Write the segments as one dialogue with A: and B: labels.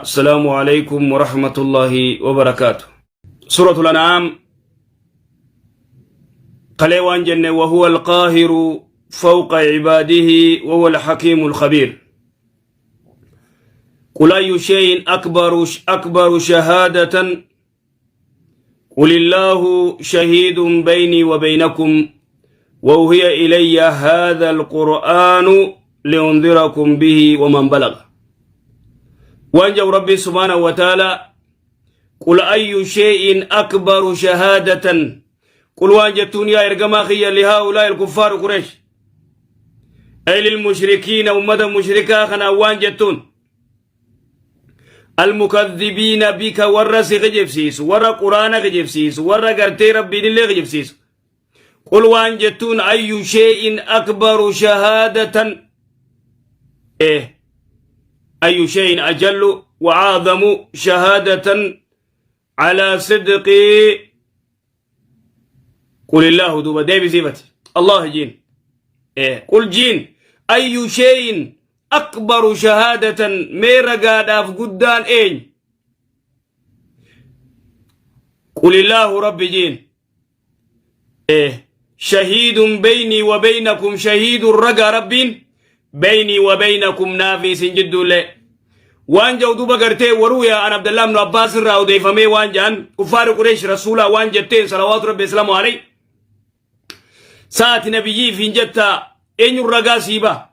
A: السلام عليكم ورحمة الله وبركاته. سورة الأنعام قال وان جنة وهو القاهر فوق عباده وهو الحكيم الخبير. قل أي شيء أكبر شهادة قل الله شهيد بيني وبينكم وأوحي إلي هذا القرآن لأنذركم به ومن بلغ. وأنجو ربي سبحانه وتعالى قل أي شيء أكبر شهادة قل وانجتون يا إرقما خيا لهؤلاء الكفار قريش أي للمشركين أمة مشركة خنا وانجتون المكذبين بك ورا سيجبسيس ورا قرآن جبسيس ورا قرتي ربي اللي جبسيس قل وانجتون أي شيء أكبر شهادة إيه أي شيء أجل وأعظم شهادة على صدق قل الله دوبا دي بزيبت الله جين إيه قل جين أي شيء أكبر شهادة ميرا قاد قدان إين قل الله رب جين إيه شهيد بيني وبينكم شهيد الرقا ربين بيني وبينكم نافي سنجد له وان جو دوبا قرتي ورويا عن عبد الله بن عباس الراو ديفمي وان جان كفار قريش رسولا وان جتين صلوات ربي وسلامه عليه ساعة نبيي في جتا إن الرقا سيبا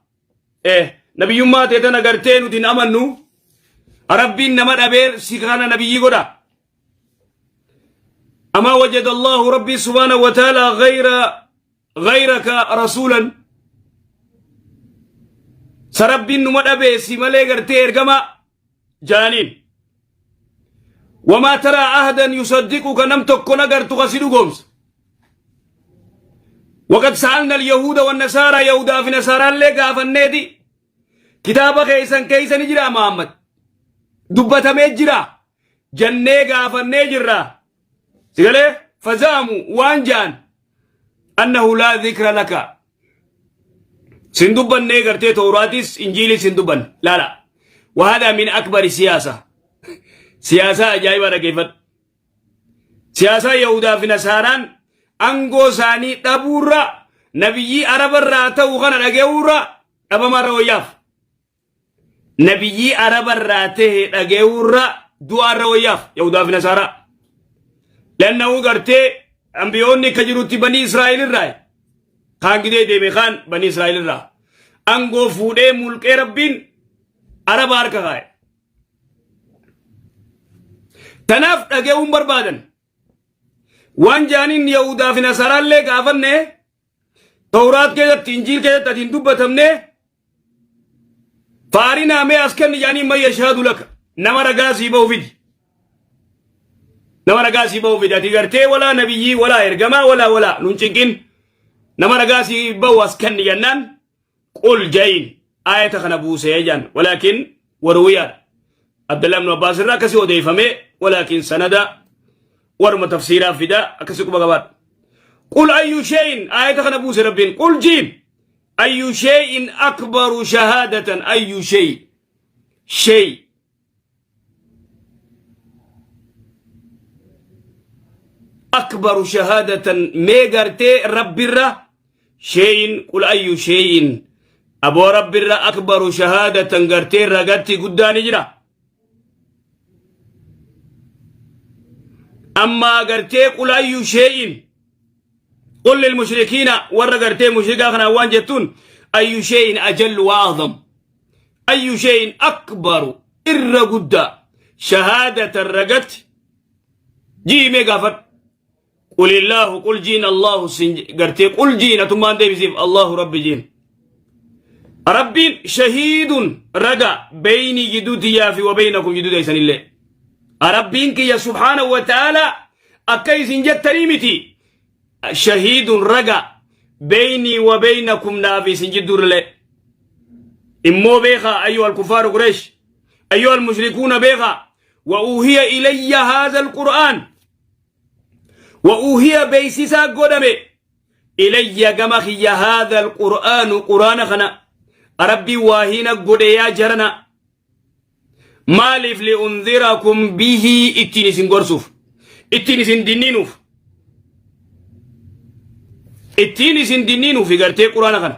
A: إيه نبي ما تيتنا قرتين ودين أمنو ربي نما أبير سيخانا نبيي قدا أما وجد الله ربي سبحانه وتعالى غيرك رسولا سربي نما أبير سيمالي قرتي إرقما جانين وما ترى أحدا يصدقك نم تكون قرت غسيل قومس وقد سألنا اليهود والنصارى يهودا في نصارى اللي قافن كتابة كيسن كيسن جرا محمد دبتا مجرا جنة قافن نجرا سيقالي فزاموا وانجان أنه لا ذكر لك سندبن نيغرتي توراتيس إنجيلي سندبن لا لا وهذا من أكبر سياسة سياسة أجايبة ركيفت سياسة يهودا في نصاران أنغو ساني تبورا نبيي عرب الراتا وغانا رجورا أبا ما روياف نبيي عرب الراته رجورا دعاء روياف يهودا في نصارى لأنه قرتي أنبيوني كجروتي بني إسرائيل الراي خان كده دي خان بني إسرائيل الرا أنغو فودي ملك ربين عرب أركغاي تناف رجعون بربادن وان جانين يهودا في نصارى اللي قافنه توراة كده إنجيل كده تدين دبتمنه فارنا ما أسكن يعني ما يشهد لك نما رجاسي بوفيد نما رجاسي بوفيد أتيجرتي ولا نبيي ولا إرجما ولا ولا نونشكين نما رجاسي بو أسكن جنان قل جين آية خنبوسة جان ولكن ورويا عبد الله بن عباس الركسي وديفمه ولكن سندا ورم تفسيرا فدا أكسكو بغبات قل أي شيء آية خنبوس ربين قل جين أي شيء أكبر شهادة أي شيء شيء أكبر شهادة ميغرتي رب الرا شيء قل أي شيء أبو رب الرا أكبر شهادة غرتي رغتي قداني جرا أما غرتي قل أي شيء قل للمشركين ورا غرتي مشركا خنا وان جتون أي شيء أجل وأعظم أي شيء أكبر إر قدا شهادة الرقت جي ميغافر قل الله قل جين الله غرتي قل جين ثم أنت بزيف الله رب جين ربي شهيد رقا بيني جدودي يافي وبينكم جدود أيسان الله ربي يا سبحانه وتعالى أكيس جتريمتي شهيد رقا بيني وبينكم نافي سنجدور له إمو بيخا أيها الكفار قريش أيها المشركون بيخا وأوهي إلي هذا القرآن وأوهي بيسيسا قدمي إلي قمخي هذا القرآن قرآن خنا ربي واهينا قد يا جرنا Maaliif? Li'undhirakum bihi, ittiin isin gorsuuf, ittiin isin dinniinuuf, ittiin isin dinniinuuf gartee quraana kana.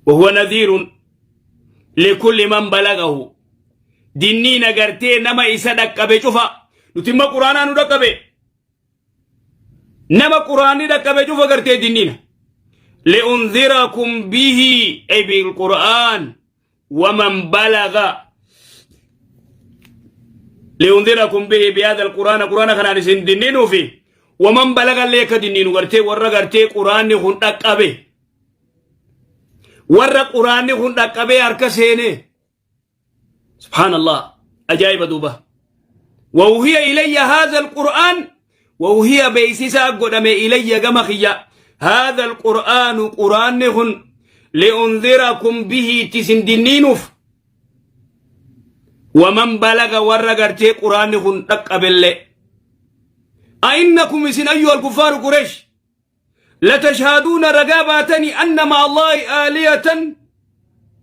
A: Wahuwa nadhiirun likulli man balagahu, dinniina gartee nama isa dhaqqabe cufa. Nuti imma quraanaa nu dhaqqabe, nama quraanni dhaqqabe cufa gartee dinniina. Li'undhirakum bihi ay bilqur'aan waman balaga, li'undhirakum bihi bihadha alqur'aana, qur'aana kanaan isin dinniinuufi, waman balaga illee akka dinniinu gartee warra gartee quraanni kun dhaqqabe, warra quraanni kun dhaqqabee harka seenee. Subhaanallah, ajaa'iba duuba. Wawhiya ilayya haadha alqur'aan, wawhiya beeysisaa godhame, ilayya gama kiyya, haadha alqur'aanu quraanni kun, li'undhirakum bihi itti isin dinniinuuf, waman balaga warra gartee quraanni kun dhaqqabellee. A'innakum isin ayyuha alkuffaaru Qureesh latashhaduuna ragaa baatanii anna ma'a Allaahi aaliyatan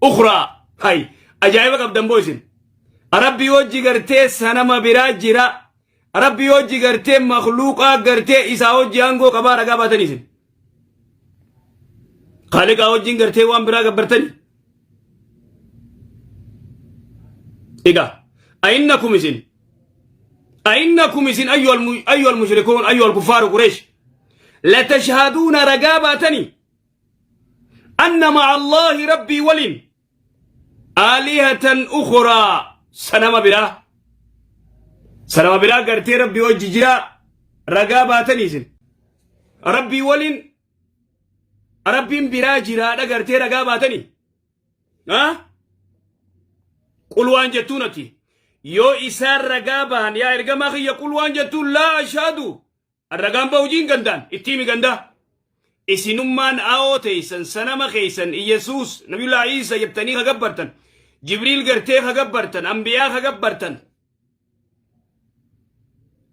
A: ukhraa. Hay, ajaa'iba qabdan boo isin. Rabbi wajji gartee sanama biraa jira, Rabbi wajji gartee makhluuqaa gartee isaa wajji aangoo qabaa ragaa baatanii isin. Khaaliqaa wajjin gartee waan biraa gabbartanii. Egaa a'innakum isin, a'innakum isin ayyuhal mushrikuun, ayyuhal kuffaaru Qureesh, latashhaduuna ragaa baatanii anna ma'a Allaahi Rabbii waliin aalihatan ukhraa sanama biraa, sanama biraa gartee Rabbii wajji jiraa ragaa baatanii isin. Rabbii waliin Rabbiin biraa jiraadha gartee ragaa baatanii. Qul waan jettuun ati yoo isaan ragaa bahan, yaa ergamaa kiyya, qul waan jettuun, laa ashhadu, ragaan bahu jiin gandaan itti himi. Gandaa isinummaan aawoo teeysan, sanama keeysan, Iyesuus, Nabiyullaa Iisa jettanii ka gabbartan, Jibriil gartee ka gabbartan, ambiyaa ka gabbartan,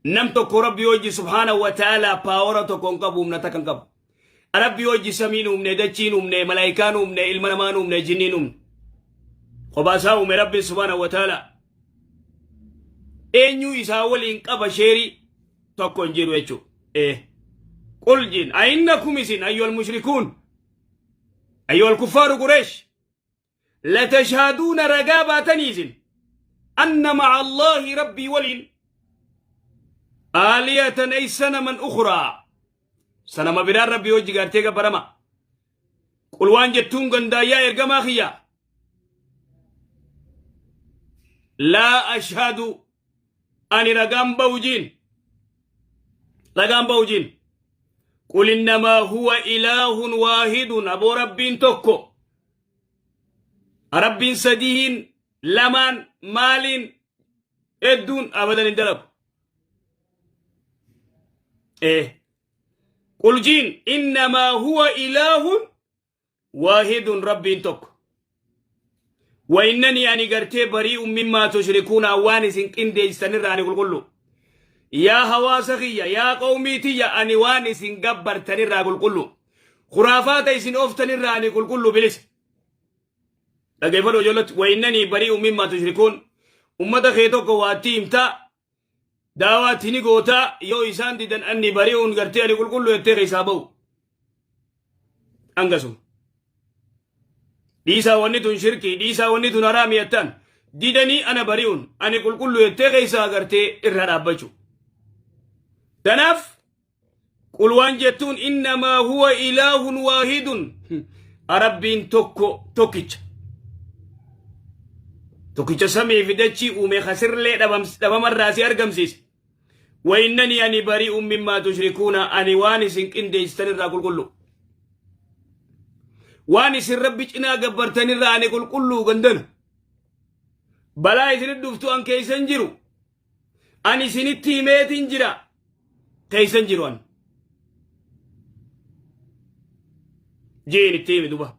A: nam tokko Rabbi wajji subhaanahu wa ta'ala power tokko hin qabu, humna takka hin qabu. Rabbi wajji samiin uumne, dachiin uumne, malaayikaan uumne, ilma namaan uumne, jinniin uumne. Kophaa isaa uume Rabbiin subhaanahu wa ta'ala. Eenyuu isaa waliin qaba sheerii tokko hin jiru jechuudha. Ee. Qul jiin a'innakum isin ayyuhal mushrikuun ayyuhal kuffaaru Qureesh latashhaduuna ragaa baatanii isin anna ma'a Allaahi Rabbii waliin aaliyatan ay sanaman ukhraa, sanama biraan Rabbii wajji gaartee gabbarama. Qul waan jettuun gandaayyaa ergamaa kiyya, laa ashhadu, ani ragaan ba'u jiin, ragaan ba'u jiin. Qul innamaa huwa ilaahun waahidun, aboo Rabbiin tokko. Rabbiin sadiin lamaan maaliin hedduun abadan hin dalagu. Ee. Qul jiin innamaa huwa ilaahun waahidun, Rabbiin tokko. Wa innanii ani gartee barii'un mimmaa tushrikuuna, waan isin qindeessitanirraa ani qulqullu. Yaa hawaasa kiyya, yaa qawmii tiyya, ani waan isin gabbartanirraa qulqullu. Khuraafaata isin ooftanirraa ani qulqullu, bilisa. Dhageeffadhu ijoollatti. Wa innanii barii'un mimmaa tushrikuun. Ummata kee tokko waatti himtaa, daawaatti ni gootaa, yoo isaan didan anni bari'uun gartee ani qulqullu jettee keessaa ba'u. Hangasuma. Dhiisaa wanni tun shirkii, dhiisaa wanni tun haraami jettaan didanii, ana bari'uun ani qulqullu jettee keessaa gartee irra dhaabbachuu. Kanaaf qul waan jettuun innamaa huwa ilaahun waahidun, Rabbiin tokko tokkicha. Tokkicha samii fi dachii uume kasirlee dhabamarraa si argamsiise. Wa innanii ani bari'uun mimmaa tushrikuuna, ani waan isin qindeessitan irraa qulqullu. Waan isin Rabbi cinaa gabbartan irraa ani qulqulluu gandana. Balaa isinit dhuftu an keeysan jiru. Ani isinitti himeetin jira. Keeysan jiru an. Jeen itti himi duba.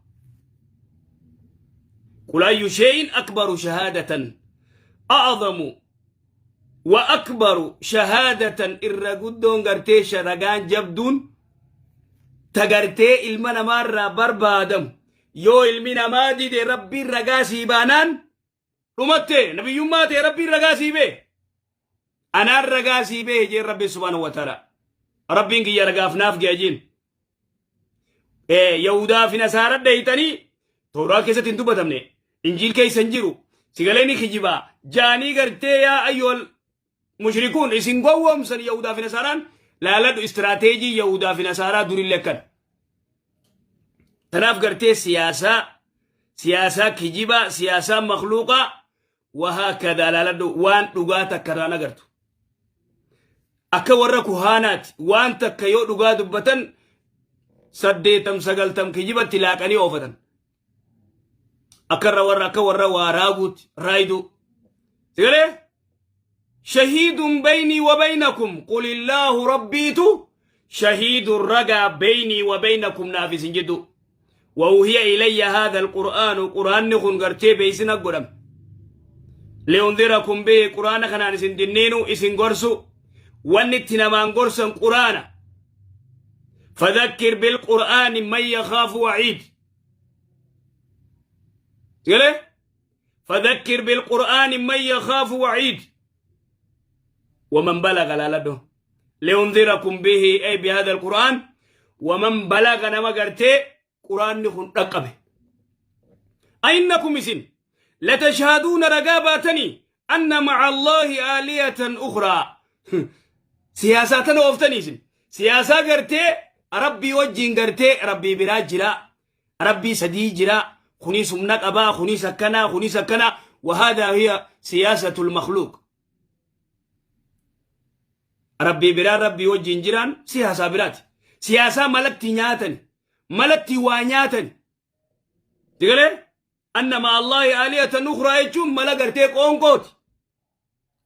A: Qul ayyu shay'in akbaru shahaadatan, a'zamu wa akbaru shahaadatan, irra guddoon gartee ragaan jabduun ta gartee ilma namaarraa barbaadamu, yoo ilmi namaa dide Rabbiin ragaa sii baanaan. Dhumatte nabiyyummaa ta'e Rabbiin ragaa sii bee. Anaan ragaa sii bee jeen Rabbiin subhaanahu wa ta'ala. Rabbiin kiyya ragaaf naaf gaya jeen. Yahudaa fi Nasaara dheeytanii Tooraa keessatti hin dubbatamne. Injiil keessa hin jiru. Sigalee ni kijibaa. Jaanii gartee yaa ayyuhal mushrikuun isin gowwoomsan Yahudaa fi Nasaaraan laaladhu istiraateejii Yahudaa fi Nasaaraa durillee akkana. Tanaaf gartee siyaasaa siyaasaa kijibaa siyaasaa makluuqaa wahaakadaa laaladhu waan dhugaa takka irraan agartu. Akka warra kuhaanaati waan takka yoo dhugaa dubbatan saddeetam sagaltam kijibatti laaqanii oofatan. Akka irra warra akka warra waa raaguutti raayiduu. Sigalee? Shahiidun beynii wa beynakum qulillaahu rabbiitu shahiidun ragaa beynii wa beynakum naaf isin jiddu. Wa uhiya ilayya haadha alqur'aanu qur'aanni kun gartee beeysina godhame. Li'undirakum bihi qur'aana kanaan isin dinniinu isin gorsu wanni itti namaan gorsan qur'aana. Fadhakkir bilqur'aani man yakhaafu waciid. Galee? فذكر بالقرآن من يخاف وعيد ومن بلغ لا لده لينذركم به أي بهذا القرآن ومن بلغ نما قرتي قرآن نخن رقبه أئنكم إسن لتشهدون رقاباتني أن مع الله آلية أخرى سياساتنا وفتني إسن سياسة قرتي ربي وجين قرتي ربي براجلا Rabbii sadii jira, kunis humna qabaa, kunis akkanaa, kunis akkanaa. Wahaadaa hiya siyaasatul makhluuq. Rabbii biraa rabbii wajjin jiraan siyaasaa biraati. Siyaasaa malatti nyaatani, malatti waa nyaatani. Digalee? Anna ma Allahi aaliyatan ukhraa jechuun mala gartee qoonqooti.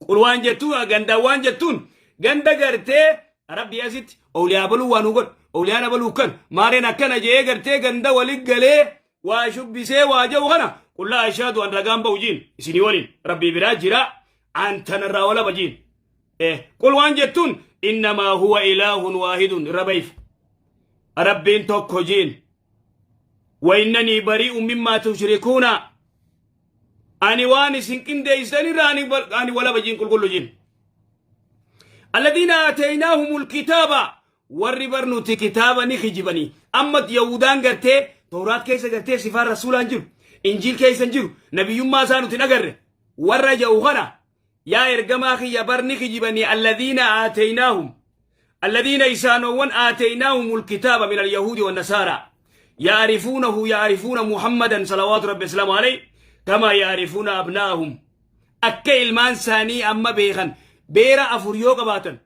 A: Qul waan jettuun gandaan waan jettuun ganda gartee rabbi asitti awliyaa baluu waa nu godhu awliyaan abaluu kan maareen akkana je'ee gartee ganda wali galee waa shubbisee waa jedhu kana qul laa ashaadu an ragaan ba'u jiin isinii waliin rabbii biraa jira an tanarraa walaba jiin qul waan jettuun innamaa huwa ilaahun waahidun irra bayif rabbiin tokko jiin wa innanii bari'u mimmaa tushrikuuna Ani waan isin qindeessitan irraa ani walaba jiin qulqullu jiin. Alladhiina aataynaahumul kitaaba warri bar nuti kitaaba ni kijibanii. Amma Yahudaan gartee Tooraat keessa gartee sifaan rasuulaan jiru. Injiil keessa hin jiru. Nabiyyummaa isaa nuti hin agarre. Warra ja'u kana yaa ergamaa kiyya bar ni kijibanii alladhiina aataynaahum alladhiina isaanowwan aataynaahumul kitaaba min alyahuudi wannasaara yaarifuunahu yaarifuuna muhammadan salawaatu rabbi islaamu alayhi kamaa yaarifuuna abnaahum akka ilmaan isaanii amma beekan beera afur yoo qabaatan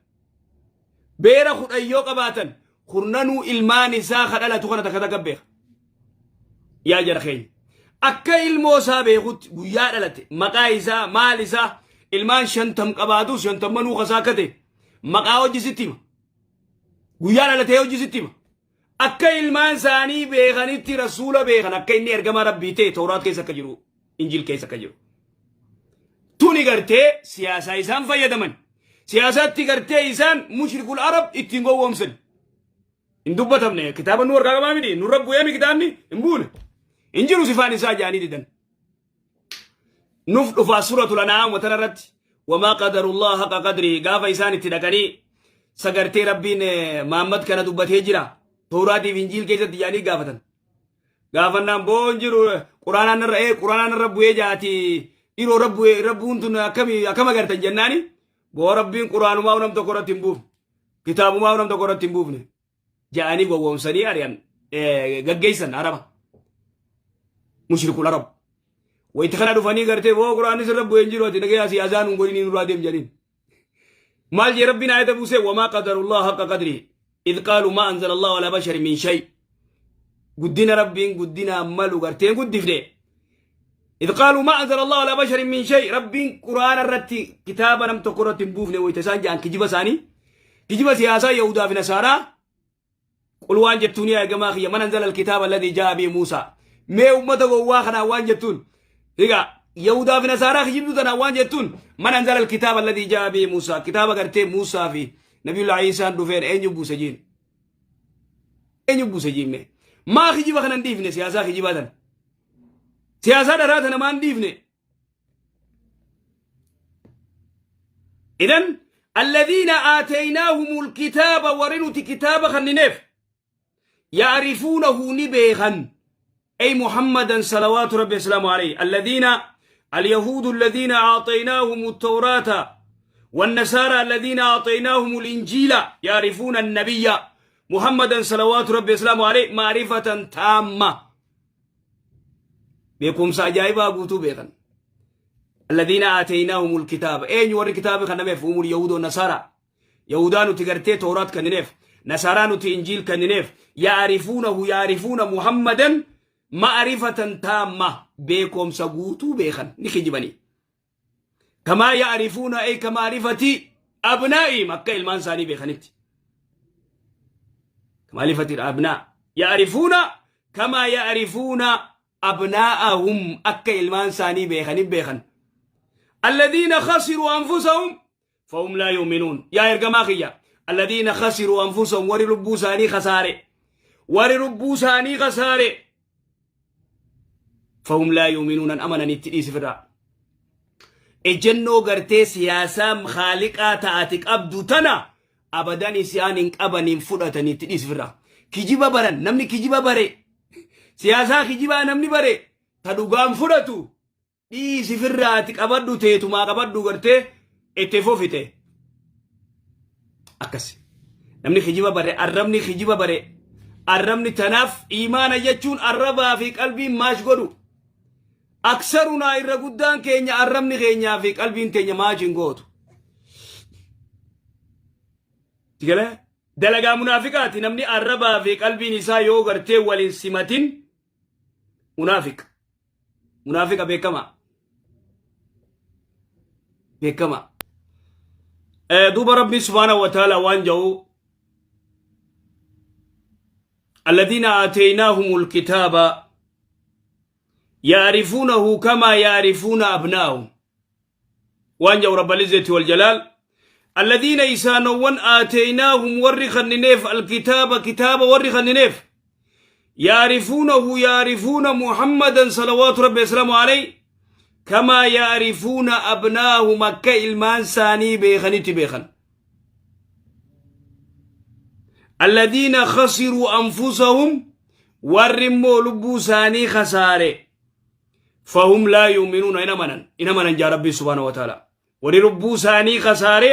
A: beera 10 yoo qabaatan kurnanuu ilmaan isaa ka dhalatu kana takka takka beeka yaa jara keenya akka ilmoo isaa beekutti guyyaa dhalate maqaa isaa maal isaa ilmaan 50 qabaatu shantammanuu kasaa akka ta'e maqaa hojii sitti hima guyyaa dhalatee hojii sitti hima akka ilmaan isaanii beekanitti rasuula beekan akka inni ergamaa rabbii ta'e tooraat keessa akka jiru injil keessa akka jiru tuni gartee siyaasaa isaan fayyadaman siyaasaatti gartee isaan mushrikul arab ittiin gowwoomsan hin dubbatamne kitaaba nu harkaa qabaa miti nurra bu'eemi kitaabni hin buune hin jiru sifaan isaa jaanii didan nuuf dhufaa suratul an'aam tana irratti wamaa qadarullah haqa qadrii gaafa isaan itti dhaqanii sagartee rabbiin Muhammad kana dubbatee jira tooraatiif injiil keessatti jaanii gaafatan gaafannaan boo hin jiru quraanaan irra ee quraanaan irra bu'ee jaati dhiroo rabbu'ee irra bu'uun tun akkami akkam agartan jennaani boo rabbiin quraanumaa nam tokko irratti hin buufne kitaabumaa nam tokko irratti hin buufne ja'anii gowwoomsanii ari'an gaggeessan araba mushrikul arab wayita kana dhufanii gartee boo quraanni sirra bu'ee hin jiru ati nagaya siyaasaa nun godhinii nurraa deem jedhaniin maal jee rabbiin ayata buusee wamaa qadarullah haqqa qadrihi idh qaaluu maa anzala allahu alaa basharin min shay guddina rabbiin guddinaan malu garteen guddifne idh qaaluu maa anzala allahu alaa basharin min shay rabbiin quraana irratti kitaaba nam tokko irratti hin buufne wayita isaan ja'an kijiba isaanii kijiba siyaasaa yahudaa fi nasaaraa Qul waan jettuun yaa ergamaa kiyya man anzala alkitaaba alladhii jaa'a bihi Muusaa. Mee ummata gowwaa kanaan waan jettuun. Egaa Yahudaa fi Nasaaraa kijibduu tanaan waan jettuun man anzala alkitaaba alladhii jaa'a bihi Muusaa. Kitaaba gartee Muusaa fi Nabiyullaa Iisaan dhufeen eenyu buuse jiin. Eenyu buuse jiin mee. Maa kijiba kanan dhiifne siyaasaa kijibaa tana. Siyaasaa dharaa tana maan dhiifne. Idan alladhiina aataynaahumul kitaaba, warri nuti kitaaba kannineef, ya'rifuunahu, ni beekan, ay Muhammadan salawaatu rabbi wasalaamu alayhi. Alladhiina اليهود الذين أعطيناهم التوراة والنصارى الذين أعطيناهم الإنجيل يعرفون النبي محمدا صلوات ربي وسلامه عليه معرفة تامة، beekumsa ajaa'ibaa guutuu beekan. الذين آتيناهم الكتاب، eenyu warri kitaaba kennameef? هم اليهود والنصارى. Yahudaa nuti gartee Tooraat kennineef, Nasaaraa nuti Injiil kennineef, يعرفونه، يعرفون محمدا معرفة تامة، beekumsa guutuu beekan. Ni kijibanii. كما يعرفون أي كمعرفة أبنائهم، akka ilmaan isaanii beekanitti. كمعرفة الأبناء، يعرفون كما يعرفون أبناءهم، akka ilmaan isaanii beekanii beekan. الذين خسروا أنفسهم فهم لا يؤمنون. Yaa ergamaa kiyya، الذين خسروا أنفسهم، warri lubbuu isaanii khasaare، warri lubbuu isaanii khasaare، فهم لا يؤمنون، amananii itti dhiisifirraa. Ejjennoo gartee siyaasaa haaliqaa ta'ati qabdu tana abadan isaan hin qabaniin fudhatanii itti dhiisifirraa. Kijiba baran, namni kijiba bare, siyaasaa kijibaa namni bare, ta dhugaan fudhatu dhiisifirraati. Qabadhu teetumaa, qabadhu gartee itti fufite. Akkas namni kijiba bare, arrabni kijiba bare, arrabni tanaaf imaana jechuun arrabaa fi qalbiin maash godhu. أكثرنا، irra guddaan keenya, arrabni keenyaa fi qalbiin teenya maash hin gootu. Sigale dalagaa munaafiqaati. Namni arrabaa fi qalbiin isaa yoo gartee waliin simatin munaafiqa. Munaafiqa beekama. Beekama. Duuba Rabbi سبحانه وتعالى waan jedhu: الذين آتيناهم الكتاب يعرفونه كما يعرفون أبناءهم. Waan jedhu رب العزة والجلال: الذين، isaanowwan، آتيناهم، warri kennineef، الكتاب، kitaaba warri kennineef، يعرفونه، يعرفون محمدا صلوات ربي وسلامه عليه كما يعرفون أبناءهم، akka ilmaan isaanii beekanitti beekan. الذين خسروا أنفسهم، warri immoo lubbuu isaanii khasaare، فهم لا يؤمنون، in amanan, in amanan jaa Rabbi سبحانه وتعالى. Warri lubbuu isaanii khasaare,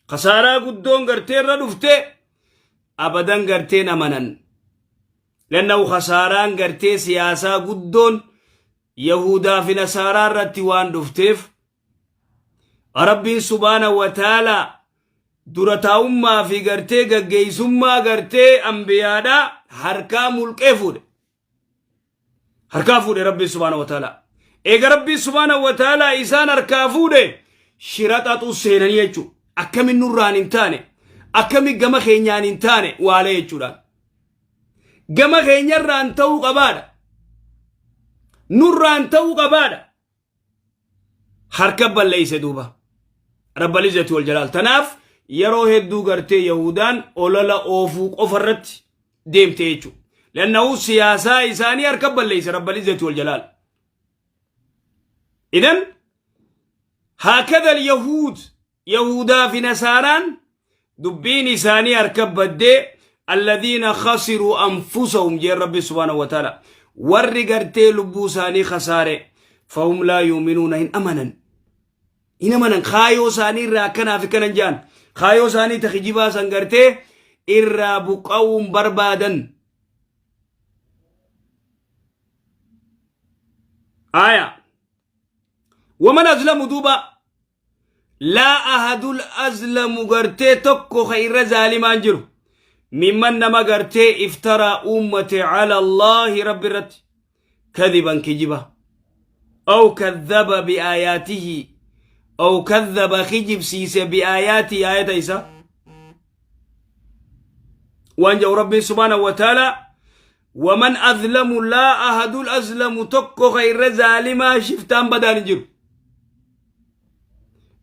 A: khasaaraa guddoon gartee irra dhufte, abadan garteen amanan. لأنه khasaaraan gartee siyaasaa guddoon Yahudaa fi Nasaaraa irratti waan dhufteef, Rabbiin سبحانه وتعالى dura taa'ummaa fi gartee gaggeessummaa gartee ambiyaadhaa harkaa mulqee fuudhe. Harkaa fuudhe Rabbiin سبحانه وتعالى. Eega Rabbiin سبحانه وتعالى isaan harkaa fuudhe, shira xaxuu seenanii jechuudha. Akkamin nurraan hin taane, akkami gama keenyaan hin taane waalee jechuudhaan. Gama keenyarraan ta'uu qabaadha. Nurraan ta'uu qabaadha. Harka balleeyse duuba. رب العزة والجلال. Tanaaf yeroo hedduu gartee Yahudaan olola oofuu qofa irratti deemte jechuudha. لأنه siyaasaa isaanii harka balleeyse رب العزة والجلال. إذن هكذا اليهود، Yahudaa fi Nasaaraan dubbiin isaanii harka baddee. الذين خسروا أنفسهم jeen Rabbi سبحانه وتعالى. Warri gartee lubbuu isaanii khasaare، فهم لا يؤمنون، hin amanan, hin amanan. Kaayoo isaanii irraa akkanaaf akkanan jaan, kaayoo isaanii ta kijibaa san gartee irraa buqqa'uun barbaadan. Aya, ومن أظلم، duuba لا أحد أظلم، gartee tokko ka irra zaalimaan jiru، ممن، nama gartee، افترى، uummate، على الله، Rabbi irratti، كذبا، kijiba، أو كذب بآياته، أو كذب، kijibsiise، بآياته، aayata isa. Waan jedhu Rabbiin سبحانه وتعالى: ومن أظلم، لا أحد أظلم، tokko ka irra zaalimaa shiftaan badaan hin jiru،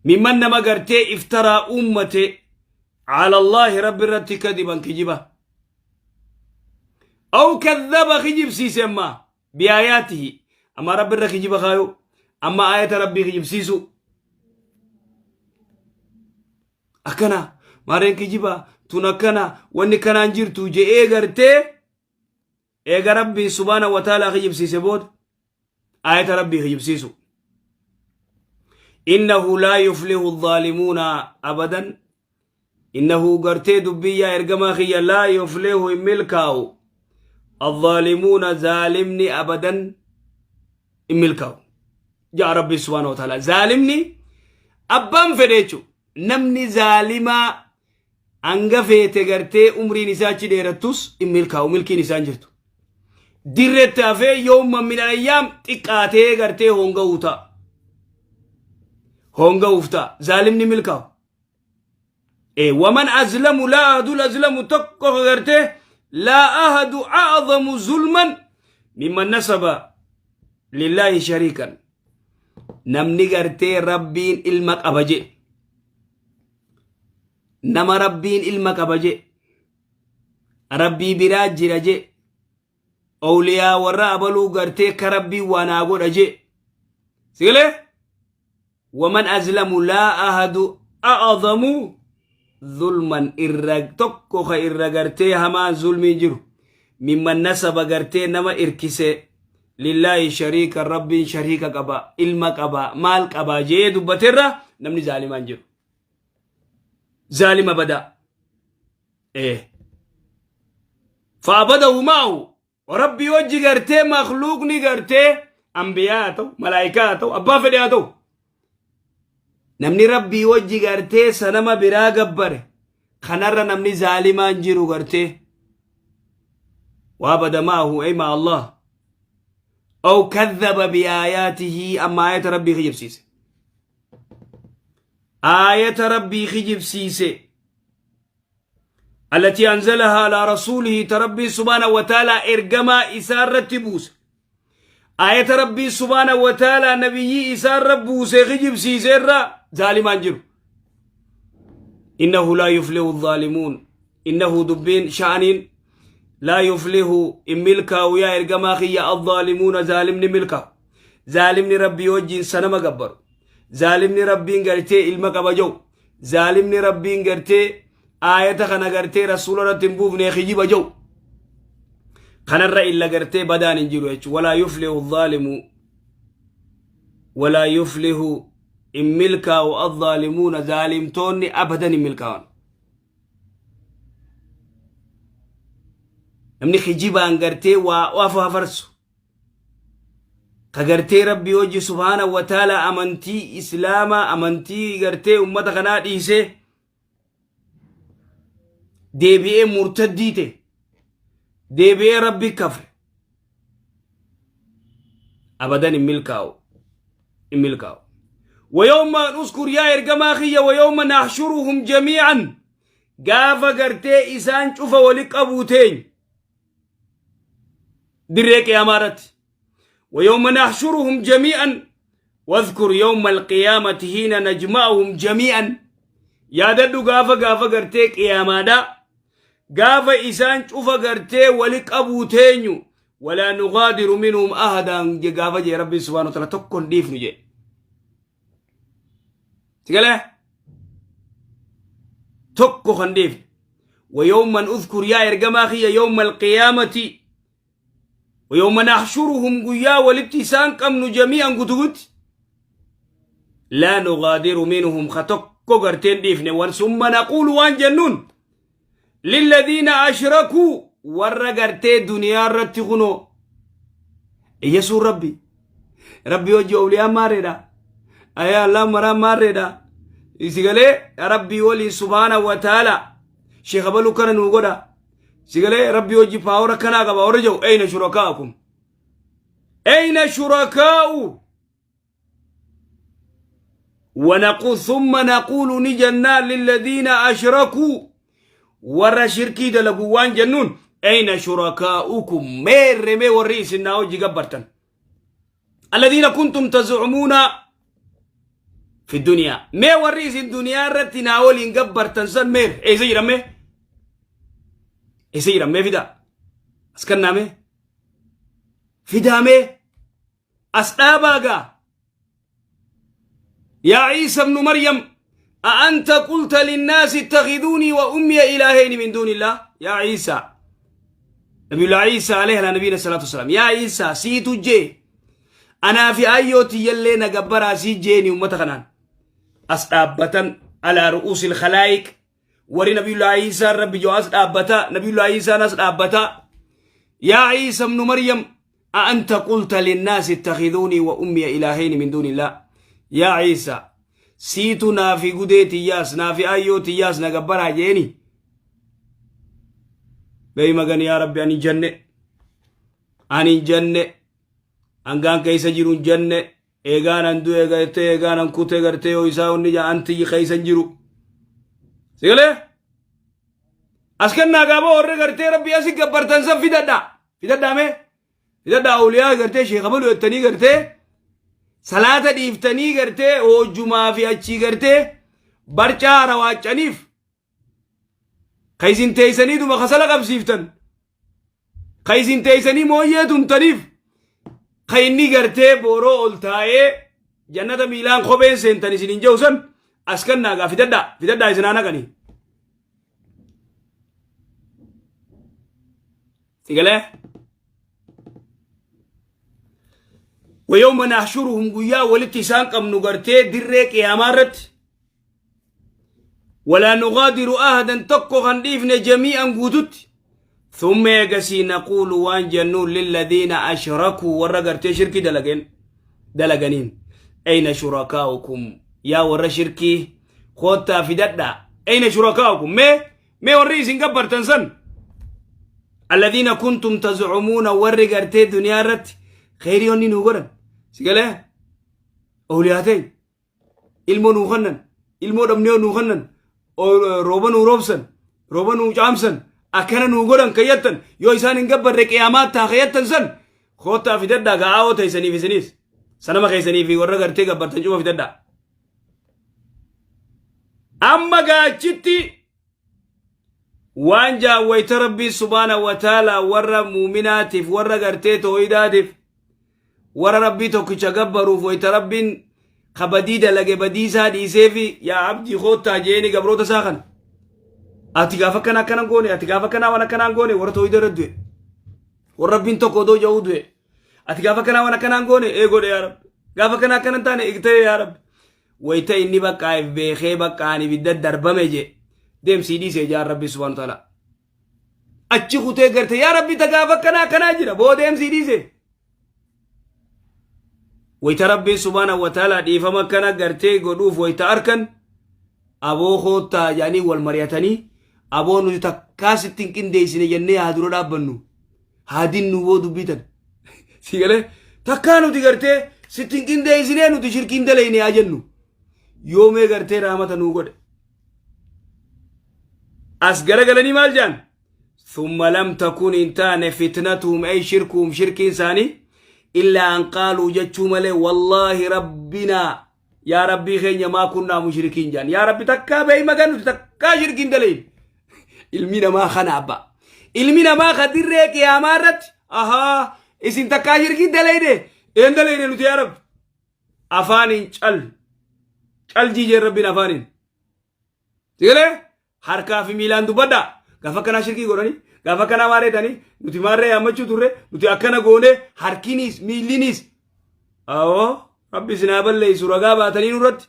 A: ممن، nama gartee، افترى، uummate، على الله، Rabbi irratti، كذبا، kijiba، أو كذب، kijibsiise ammaa، بآياته، amma Rabbi irra kijiba kaayu, amma aayata Rabbii kijibsiisu. Akkana maarreen kijibaa tun akkana wanni kanaan jirtu je'ee gartee eega Rabbii subhaana wa ta'aalaa kijibsiise booda aayata Rabbii kijibsiisu. Innahu laa yuflihu zaalimuuna abadan. Innahu gartee dubbii yaa ergamaa kiyya laa yuflihu hin milkaa'u. Azzaalimuuna zaalimni abadan hin milkaa'u. Ja'a Rabbii subhaana wa ta'aalaa. Zaalimni abbaan fedhe jechuudha. Namni zaalimaa hanga feete gartee umriin isaa achi dheerattus hin milkaa'u milkiin isaa hin jirtu. Dirreetti hafee yooma min alayyaam xiqqaatee gartee honga'uu ta'a. Honga'uuf ta'a. Zaalimni milkaa'u. Waman azlamu laa ahadul azlamu tokko gartee laa ahadu a'zamu zulman mimman nasaba lillaahi shariikan. Namni gartee Rabbiin ilma qaba jedhe. Nama Rabbiin ilma qaba jedhe. Rabbii biraa jira jedhe. Awliyaa warra abaluu gartee ka Rabbiin waa naa godha jedhe. Sigalee? Waman azlamu laa ahadu a'azamu zulman irra tokko ka irra gartee hamaan zulmiin jiru mimman nasaba gartee nama irkise lillaahi shariika Rabbiin shariika qaba ilma qaba maal qaba jee dubbaterra namni zaalimaan jiru. Zaalima badaa. Ee. Fa'abadahu ma'ahu Rabbii wajji gartee makluuqni gartee ambiyaa haa ta'u malaayikaa haa ta'u abbaa fedhe haa ta'u namni Rabbii wajji gartee sanama biraa gabbare kanarra namni zaalimaan jiru gartee waa badamaahu ay ma Allah aw kadhaba biaayaatihi amma aayata Rabbii kijibsiise aayata Rabbii kijibsiise allatii anzalahaa alaa rasuulihi ta Rabbiin subhaanahu wa ta'aalaa ergamaa isaa irratti buuse aayata Rabbiin subhaanahu wa ta'aalaa nabiyyii isaa irra buuse kijibsiise irra zaalimaan jiru. Innahu laa yuflihu zaalimuun. Innahu dubbiin sha'aniin laa yuflihu hin milkaa'u yaa ergamaa kiyya azzaalimuuna zaalimni milkaa'u. Zaalimni Rabbii wajjin sanama gabbaru. Zaalimni Rabbiin gartee ilma qaba jedhu. Zaalimni Rabbiin gartee aayata kana gartee rasuula irratti hin buufne kijiba jedhu. Kanarra illa gartee badaan hin jiru jechuudha. Walaa yuflihu zaalimu walaa yuflihu hin milkaa'u azzaalimuuna zaalimtoonni abadan hin milkaa'an. Namni kijibaan gartee waa afa hafarsu ka gartee Rabbii hojii subhaana wa ta'ala amantii islaamaa amantii gartee ummata kanaa dhiisee deebi'ee murtaddii ta'e deebi'ee Rabbi kafre abadan hin milkaa'u hin milkaa'u. Wayawma uskur yaa ergamaa kiyya wayawma nahshuruhum jamii'an gaafa gartee isaan cufa wali qabuu teenya dirree qiyaamaa irratti ويوم نحشرهم جميعا واذكر يوم القيامة حين نجمعهم جميعا yaadadhu gaafa gaafa gartee qiyaamaadha gaafa isaan cufa gartee wali qabuu teenyu walaa nugaadiru minhum ahadan je gaafa jee rabbiin subhaanahu wa ta'ala tokko hin dhiifnu jee sigalee tokko kan dhiifnu ويوما اذكر يا ارجما خي يوم القيامة ويوم نحشرهم قيا ولبتسان قمن جميعا قدود لا نغادر منهم خطك قرتين ديفن ثم نقول وان جنون للذين أشركوا ور قرتي دنيا رتغنو يسوع ربي ربي وجه أولياء ماردا أيا الله مرا ماردا إسقالي ربي ولي سبحانه وتعالى شيخ بلو كان نوغدا Sigalee Rabbii hojii paawara kanaa qaba warra jedhu eyna shurakaa'ukum. Eyna shurakaa'u. ونقول ثم نقول نجنا للذين أشركوا ورا شركي دلقوا وان جنون أين شركاؤكم مير مي ورئيس الناوجي قبرتن الذين كنتم تزعمون في الدنيا مي ورئيس الدنيا رتنا ولين قبرتن سن مير اي زي رمي اي زي رمي فدا اسكننا مي فدا مي اسداباغا يا عيسى ابن مريم أأنت قلت للناس اتخذوني وأمي إلهين من دون الله يا عيسى نبي الله عيسى عليه على نبينا الصلاة والسلام يا عيسى siitu jee anaa fi aayyoo tiyyallee na gabbaraa sii jeeni ummata kanaan as dhaabbatan على رؤوس الخلائق warri nabiyullaa Iisaan rabbi joo as dhaabbata nabiyullaa Iisaan as dhaabbata يا عيسى ابن مريم أأنت قلت للناس اتخذوني وأمي إلهين من دون الله يا عيسى siitu naa fi gudee tiyyaas naa fi aayyoo tiyyaas na gabbaraa jeeni beey magan yaa rabbi ani janne ani janne hangaan keessa jiru hin janne eegaan an du'e gartee eegaan an kute gartee yoo isaa onni jaa anti keessa hin jiru sigalee as kennaa gaaba warri gartee rabbi asi gabbartan san fidadha fidadhaa mee fidadhaa awliyaa gartee sheekha balu jettanii gartee salaata dhiiftanii gartee hojjumaa fi achii gartee barcaa rawaacaniif ka isin teeysanii duma kasala qabsiiftan ka isin teeysanii mooyyee tumtaniif ka inni gartee booroo ol taa'ee jannata miilaan kopheen seentan isin hin jehu san as kennaa gaa fidadhaa fidadhaa isin haa naqanii. Sigalee? ويوم نحشرهم guyyaa walitti isaan qabnu gartee dirree qiyaamaa irratti ولا نغادر أحدا tokko kan dhiifne جميعا guututti ثم eegasii نقول waan jennuun للذين أشركوا warra gartee shirkii dalageen dalaganiin أين شركاؤكم yaa warra shirkii koottaa fidadhaa أين شركاؤكم mee warri isin gabbartan san الذين كنتم تزعمون warri gartee duniyaa irratti kheyriyoonni nuu godhan si galee awliyaa ta'e ilmoo nuu kennan ilmoo dhabnee nuu kennan rooba nuu roobsan rooba nuu caamsan akkana nuu godhan kayyattan yoo isaan hin gabbarre qiyaamaa taa kayyattan san koottaa fidadhaa ga'aawoo teessaniif isinis sanama keessanii fi warra gartee gabbartan cufa fidadhaa. Amma gaachitti waan jaawwayta rabbii سبحانه وتعالى warra muuminaatiif warra gartee tooyidaatiif warra rabbii tokkicha gabbaruuf wayta rabbiin ka badii dalage badii isaa dhiisee fi yaa abdii koottaa jeeni gabroota isaa kana ati gaafa akkana akkana goone ati gaafa akkanaa waan akkanaan goone warra tooyida irra du'e warra rabbiin tokko odoo ja'uu du'e ati gaafa akkanaa waan akkanaan goone ee godhe yaa rabbi gaafa akkanaa akkana hin taane ta'e yaa rabbi wayta inni baqqaa'eef beekee baqqa'aan ibidda darbame je deemsii dhiisee jaan rabbi سبحانه وتعالى achi kutee garte yaa rabbi ta gaafa akkanaa akkanaa jira boo deemsii dhiise wayta rabbiin سبحانه وتعالى dhiifama akkana gartee godhuuf wayta arkan aboo koottaa jedhanii wal mari'atanii aboo nuti takkaa sitti hin qindeessine jennee haa dura dhaabbannu haa dinnu boo dubbitan si galee takkaa nuti gartee sitti hin qindeessine nuti shirkiin daleyne haa jennu yoomee gartee raamata nuu godhe as garagalanii maal jedhan ثم لم تكن intaane فتنتهم أي شركهم shirkiin isaanii إلا أن قالوا jechuu malee والله ربنا yaa rabbii keenya ما كنا مشركين jaan yaa rabbi takkaa beey magan nuti takkaa shirkiin dalayin ilmi namaa kana abba ilmi namaa ka dirree qiyaamaa irratti ahaa isin takkaa shirkiin dalayne een dalayne nuti yaa rabbi afaaniin cal cal jiijeen rabbiin afaaniin sigalee harkaa fi miilaan dubbadhaa gaafa akkanaa shirkii godhanii gaafa akkanaa maareetanii nuti maarree yaammachuu turre nuti akkana goone harkiniis miilliniis awoo rabbi isin haa balleessu ragaa baatanii nurratti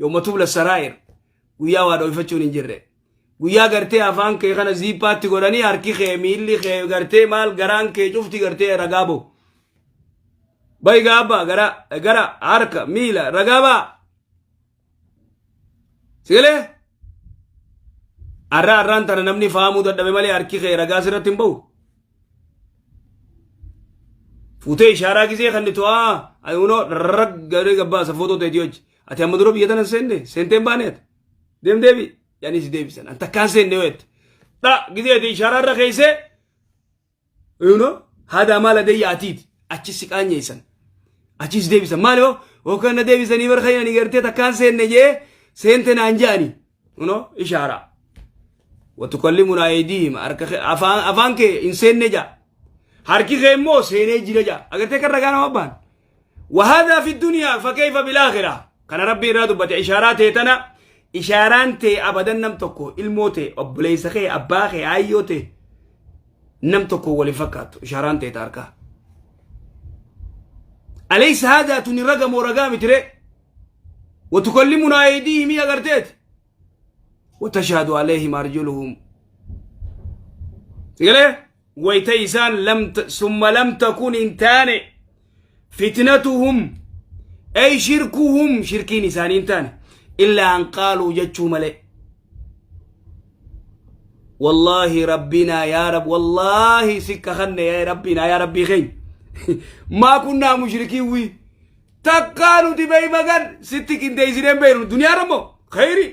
A: يوم تبلى السرائر guyyaa waa dhoyfachuun hin jirre guyyaa gartee afaan kee kana ziippaatti godhanii harki kee miilli kee gartee maal garaan kee cufti gartee ragaa ba'u bayi gaabba gara gara harka miila ragaa ba'a sigalee arra arraan tana namni fahamuu dadhabe malee harki kee ragaa sirratti hin ba'u fuutee ishaaraa gisee kan nitu aa ayuunoo raggaree gabbaasa footoo ta'eeti hojii ati amma dura biyya tana seenne seentee hin baane ati deem deebi yaani si deebisan an takkaan seenne yoo jette dha gisee ati ishaaraa irra keessee ayuunoo haadha maala deeyya atiiti achi si qaanyeessan achi si deebisan maali hoo yookaan na deebisanii bara kan ani gartee takkaan seenne jee seente naan je'ani unoo ishaaraa وتكلمنا أيديهم afaan kee hin seenne jaa harki kee immoo seenee jira jaa agartee kan ragaa nama abbaan وهذا في الدنيا فكيف بالآخرة كان ربي irraa dubbate ishaaraa teetana. Ishaaraan tee abadan nam tokko ilmoo tee obboleessa kee abbaa kee aayyoo tee nam tokko wal hin fakkaattu ishaaraan tee ta harkaa. Alaysa haadaa tuni raga moo ragaa miti ree? Watukallimunaa aydiihim agarteeti. Watashhadu alayhim arjuluhum. Sigalee? Wayta isaan lam summa lam takun hin taane fitnatuhum ay shirkuhum shirkiin isaanii hin taane illaa an qaaluu jechuu malee. Wallaahi rabbinaa yaa rab wallaahi si kakanne yaa rabbinaa yaa rabbii keenya maa kunnaa mushrikiin wii takkaa nuti beey magan sitti qindeessineen beeynu duniyaa rammoo khayri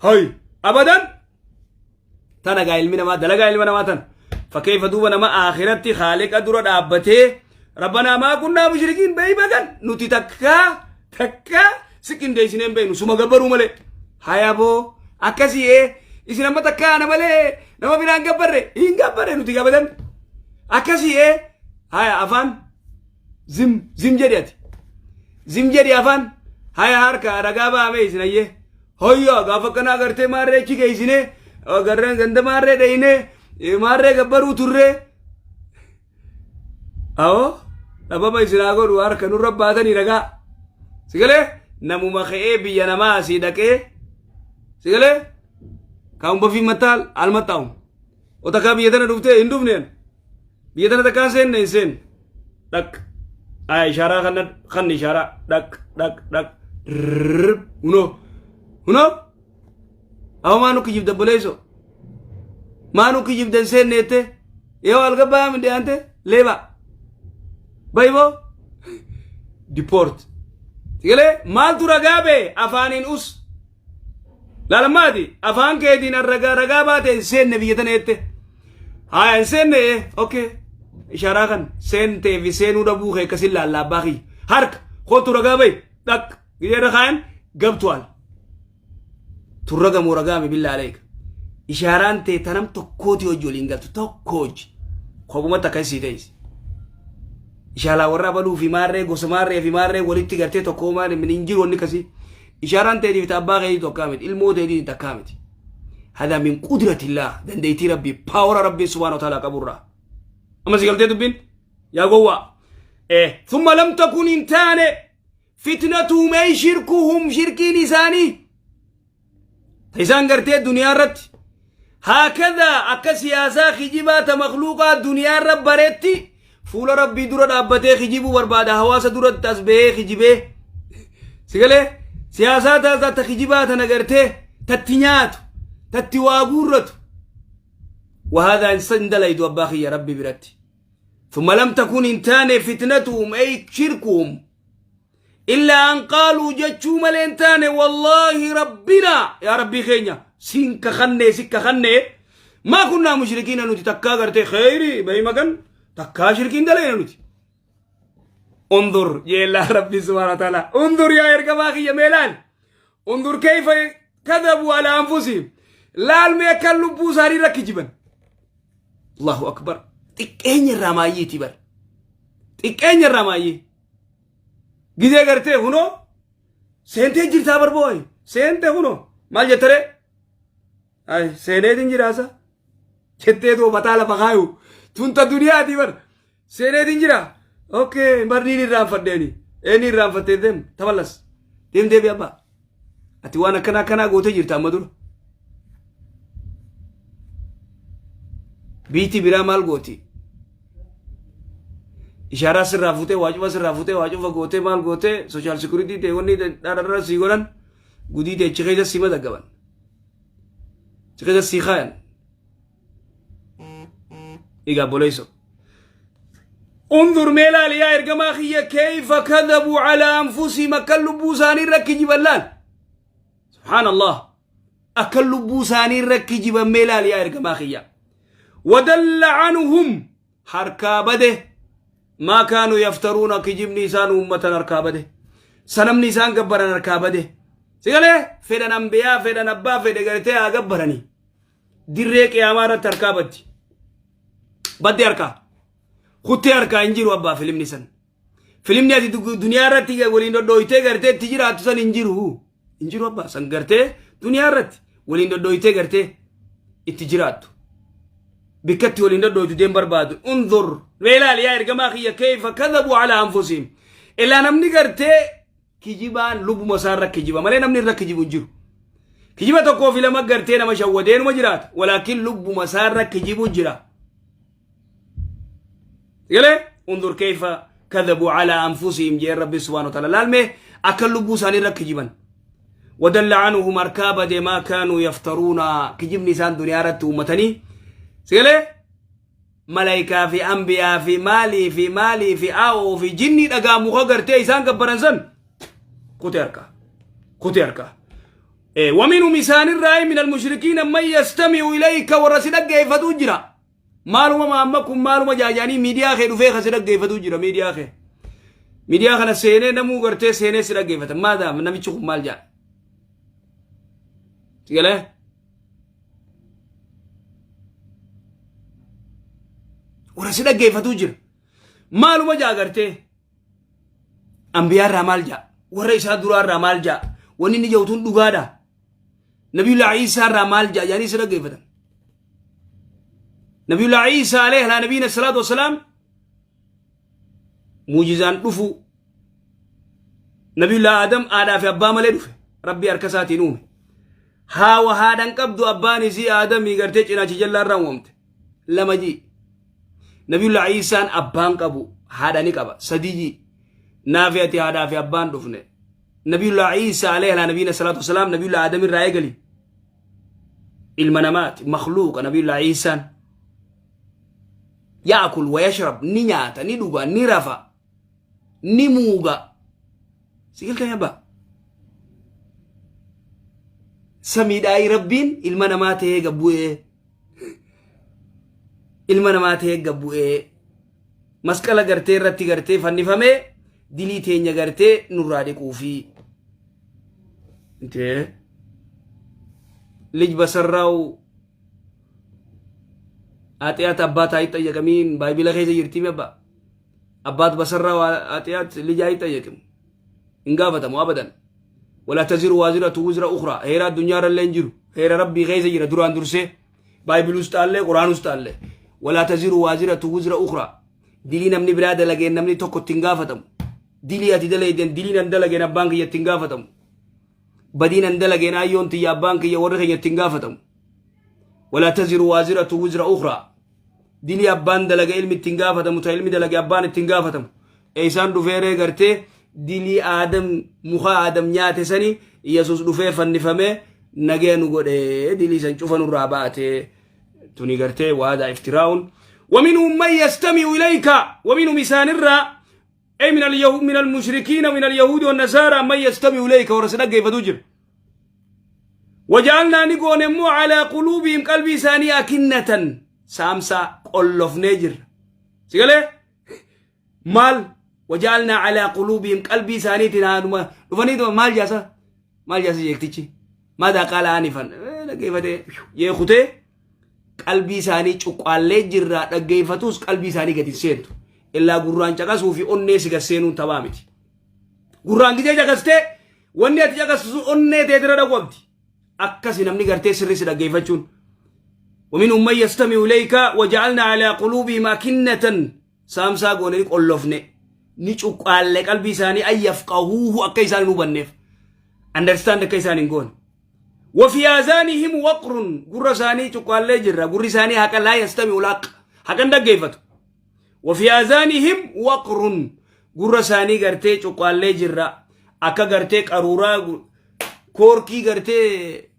A: hay abadan. Tana gaa ilmi namaa dalagaa ilma namaa tana. Fakkeeffa duuba nama akhiratti khaaliqa dura dhaabbatee rabbanaa maa kunnaa mushrikiin beey bagan nuti takkaa takkaa si qindeessinee hin beeknu suma gabbaruu malee. Hayaboo akkasii ee isin amma takkaa ana malee nama biraan gabbarre hin gabbarre nuti gabadan. Akkasii ee haya afaan zim zim jedhi ati. Zim jedhi afaan haya harka ragaa bahamee isin ayyee. Hoyyaa gaafa akkanaa agartee maarree achi geessinee garreen ganda maarree dhayinee maarree gabbaruu turree. Awoo dhabama isin haa godhu harka nurra baatanii ragaa. Sigalee namuma ka'ee biyya namaa asii dhaqee sigalee kan bafii mattaal almattaa'u. Otakaa biyya tana dhuftee hin dhufneen. Biyya tana takkaan seenne hin seenne. Dhaq. Aya ishaaraa kana kan ishaaraa dhaq dhaq dhaq. Rrrr. Hunoo. Hunoo. Awa maa nu kijibda obboleessoo. Maa nu kijibda hin seenne jettee. Yoo algabbaa minde ante leeba. Bayboo. Deport. Sigalee maaltu ragaa bee afaaniin us. Laalamaati afaan keetiin ragaa ragaa baate hin seenne biyya tana jette. Haa hin seenne ee okay. Ishaaraa kan seentee fi seenuu dhabuu kee akkasin laalla abbaa kiyya. Harka kootu ragaa bahi dhaq gidee irra kaayan gabtuwaal. Tun raga moo ragaa mi billaa aleeka. Ishaaraan tee tanam tokkooti hojii waliin galtu tokko hojii. Kophumatti akkasii ta'isi. Ishaalaa warra abaluu fi maarree gosa maarree fi maarree walitti gartee tokko maal hin jiru wanni akkasii. Ishaaraan teetiif ta abbaa keetii tokkaa miti ilmoo teetii takkaa miti. Hadaa min qudratillah dandeettii rabbii paawara rabbii subhaanahu wa ta'ala qaburraa. Amma si galtee dubbiin yaa gowwaa. Thumma lam takun hin taane fitnatuhum ay shirkuhum shirkiin isaanii. Ta isaan gartee duniyaa irratti haakadaa akka siyaasaa kijibaa ta makluuqaa duniyaa irra baretti fuula rabbii dura dhaabbatee kijibuu barbaada hawaasa duratti as bahee kijibee sigalee siyaasaa ta ta kijibaa tana gartee tatti nyaatu tatti waa guurratu وهذا إنسان دليد أباخي يا ربي برتي ثم لم تكن إنتان فتنتهم أي شركهم Illaa an qaaluu jechuu malee hin taane wallaahi rabbinaa yaa rabbii keenya siin kakannee si kakannee maa kunnaa mushrikiina nuti takkaa gartee kheyrii bahii magan takkaa shirkiin dalayna nuti. Undur jeellaa rabbii subhaana wa ta'ala undur yaa ergamaa kiyya mee laal undur kayfa kadhabu ala anfusihim laal mee akka lubbuu isaanii irra kijiban. Allahu akbar xiqqeenya irraa maayyiiti bar xiqqeenya irraa maayyii. Gizee gartee kunoo seentee jirtaa barbooy seente kunoo maal jettaree ay seeneetiin jiraasa jettee too mataa lafa kaayu tun ta duniyaatii bar seeneetiin jira okay barniin irraanfadheeni eenni irraanfattee deem taballas deem deebi abbaa ati waan akkanaa akkanaa gootee jirta amma dura biitii biraa maal gooti ishaaraa sirraa fuutee waa cufa sirraa fuutee waa cufa gootee maal gootee social security ta'e wanni dhararra sii godhan gudii ta'e achi keessa sii madagaban achi keessa sii kaayan egaa boleesso انظر mee laali yaa ergamaa kiyya kayfa kadhabuu calaa anfusihim akka lubbuu isaanii irra kijiban laal subhaan allah akka lubbuu isaanii irra kijiban mee laali yaa ergamaa kiyya wadalla canhum harkaa bade maa kaanuu yaftaruuna kijibni isaan uummatan harkaa bade sanamni isaan gabbaran harkaa bade sigalee fedhan ambiyaa fedhan abbaa fedhe gartee haa gabbaranii dirree qiyaamaa irratti harkaa baddi baddi harkaa kuttee harkaa hin jiru abbaa filimni san filimni ati duniyaa irratti waliin dhodhooytee gartee itti jiraattu san hin jiru hin jiru abbaa san gartee Duniyaa irratti waliin dhodhooytee gartee itti jiraattu. Bikkatti waliin dhodhooytu deem barbaadu. Unzur mee ilaali yaa ergamaa kiyya kayfa kadhabu alaa anfusihim. Ilaa namni gartee kijibaan lubbuma isaa irra kijiba malee namni irra kijibu hin jiru. Kijiba tokkoo fi lama gartee nama shawwadee numa jiraata. Walaakin lubbuma isaa irra kijibu jira. Galee unzur kayfa kadhabu alaa anfusihim jee Rabbi subhaanahu wa ta'ala laalmee akka lubbuu isaanii irra kijiban. Wadalla anhum harkaa bade maa kaanuu yaftaruuna kijibni isaan duniyaa irratti uummatanii. Sigalee malaayikaa fi ambiyaa fi maalii fi maalii fi aawoo fi jinnii dhagaa muka gartee isaan gabbaran san kutee harkaa kutee harkaa. Waminhum isaanirraa min almushrikiina man yastami'u ilayka warra si dhaggeeffatu jira. Maaluma maamma kun maaluma jaajaanii miidiyaa kee dhufee kan si dhaggeeffatu jira miidiyaa kee. Miidiyaa kana seenee namuu gartee seenee si dhaggeeffata. Maadaam namichi kun maal jaa? Galee? Warra si dhaggeeffatu jira. Maaluma jaa gartee? Ambiyaa irraa maal jaa? Warra isaa duraa irraa maal jaa? Wanni inni jedhu tun dhugaadha. Nabiyullaa Iisaa irraa maal jaa? Jaanii si dhaggeeffatan. Nabiyullaa Iisaa alayhi alaa nabiyina salaatu wassalaam muujizaan dhufu Nabiyullaa Aadam haadhaa fi abbaa malee dhufe. Rabbii harka isaatiin uume. Haawa haadhan qabdu abbaan isii Aadamii gartee cinaacha jallaa irraa uumamte. Lama jii. Nabiyullaa Iisaan abbaan qabu haadha ni qaba. Sadii jii. Naafi ati haadhaa fi abbaan dhufne. Nabiyullaa Iisaa alayhi alaa nabiyina salaatu wassalaam Nabiyullaa Aadam irraa eegali. Ilma namaati makhluuqa Nabiyullaa Iisaan. Yaakul wa yashrab ni nyaata ni dhuga ni rafa ni muuga. Si galtanii abbaa? Samiidhaayi Rabbiin ilma namaa ta'ee gabbu'ee ilma namaa ta'ee gabbu'ee masqala gartee irratti gartee fannifamee dilii teenya gartee nurraa dhiquufi. Intee lij basarraawu ኃጢአት አባት አይጠየቅም። ባይቢለ keessa jirti abbaa አባት በሰራው ኃጢአት ልጅ አይጠየቅም። hin gaafatamu abadan. ولا تزر وازرة وزر أخرى heera addunyaa irra illee hin jiru. Heera rabbii keessa jira duraan dursee. Baayibil ውስጥ አለ quraan ውስጥ አለ. ولا تزر وازرة وزر أخرى dilii namni biraa dalageen namni tokko ittiin gaafatamu. Dilii ati dalageen dilii nan dalageen abbaan kiyya ittiin gaafatamu. Badii nan dalageen ayyoon tiyya abbaan kiyya warri keenya ittiin gaafatamu. ولا تزر وازرة وزر أخرى dilii abbaan dalage ilmi ittiin gaafatamu ta ilmi dalage abbaan ittiin gaafatamu. Eeysaan dhufeeree gartee dilii Aadam muka Aadam nyaate sani Yesuus dhufee fannifamee nagee nu godhee dilii san cufa nurraa baate tuni gartee waadaa iftiraa'uun. ومنهم من يستمع إليك ومنهم إسان الرا أي من اليهود من المشركين من اليهود والنصارى من يستمع إليك ورسلك كيف تجر وجعلنا نقول مو على قلوبهم قلبي ثاني أكنة سامسا قلف نجر سيقول maal وجعلنا على قلوبهم qalbii isaaniitiin haaduma dhufanii maal jaasa maal jaasa jeektichi ماذا قال آنفا dhaggeeffatee jeekutee qalbii isaanii cuqqaallee jirraa dhaggeeffatus qalbii isaanii gadi hin seentu. Illaa gurraan caqasuu fi onnee si gad seenuun taphaa miti. Gurraan gizee caqastee wanni ati caqastu sun onnee teetira dhaqu qabdi. Akkasi namni gartee sirri si dhaggeeffachuun. ومنهم من يستمع إليك وجعلنا على قلوبهم أكنة saamsaa goone ni qollofne ni cuqqaalle qalbii isaanii أن يفقهوه akka isaan hin hubanneef understand akka isaan hin goone. وفي آذانهم وقر gurra isaanii cuqqaallee jirra gurri isaanii haqa لا يستمع الحق haqan dhaggeeffatu. وفي آذانهم وقر gurra isaanii gartee cuqqaallee jirra akka gartee qaruuraa koorkii gartee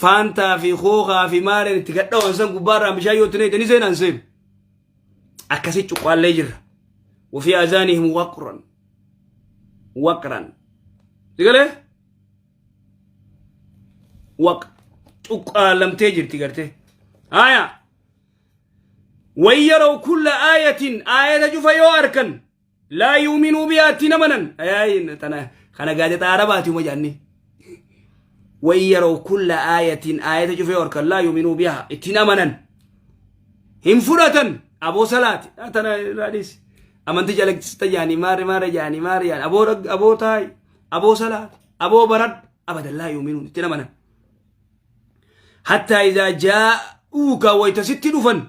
A: faantaa fi kookaa fi maareen itti gadhawan san gubbaarraa bishaan yoo itti neeyxanii seenaan seenu. Akkasi cuqqaallee jirra. وفي آذانهم وقرا وقرا sigalee waq cuqqaalamtee jirti gartee. Haya. وإن يروا كل آية آية cufa yoo arkan لا يؤمنوا بها ittiin amanan. Ayaayin tana kana gaazexaa Arabaati uma jaanni. وإن يروا كل آية آية cufa yoo arkan لا يؤمنوا بها ittiin amanan. Hin fudhatan aboo salaati tana irraa amantii calaqqisita jaanii maari maari jaanii maari jaanii aboo aboo taayi aboo salaati aboo baradhu Abadan laa yu'minuun itti amanan. Hattaa idaa jaa'uuka wayta sitti dhufan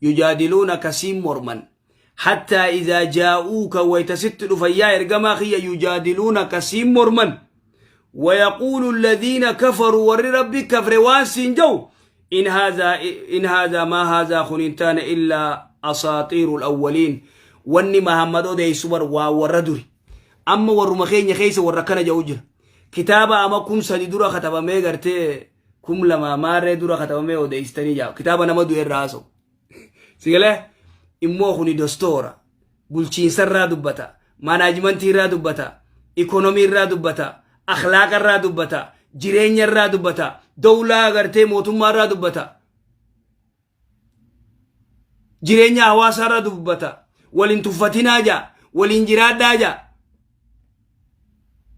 A: yujaadiluunaka siin morman. Hattaa idaa jaa'uuka wayta sitti dhufan yaa ergamaa kiyya yujaadiluunaka siin morman. ويقول الذين كفروا ور ربي كفر وان سينجو إن هذا إن هذا ما هذا خننتان إلا أساطير الأولين واني محمد أودي سبر وردري أما ورما خيني خيس وركنا جوجر كتابة أما كم سدي درا كتابة ما قرتي كم لما مارة درا كتابة ما أودي استني جاو كتابة نما دوير راسو سيقله إمو خني دستورا bulchiinsa dubbata, management irraa dubbata, economy irraa dubbata, akhlaaqa irraa dubbata, jireenya irraa dubbata, dawlaa agartee mootummaa irraa dubbata, jireenya hawaasaa irraa dubbata. Waliin tuffatinaa jaa, waliin jiraadhaa jaa,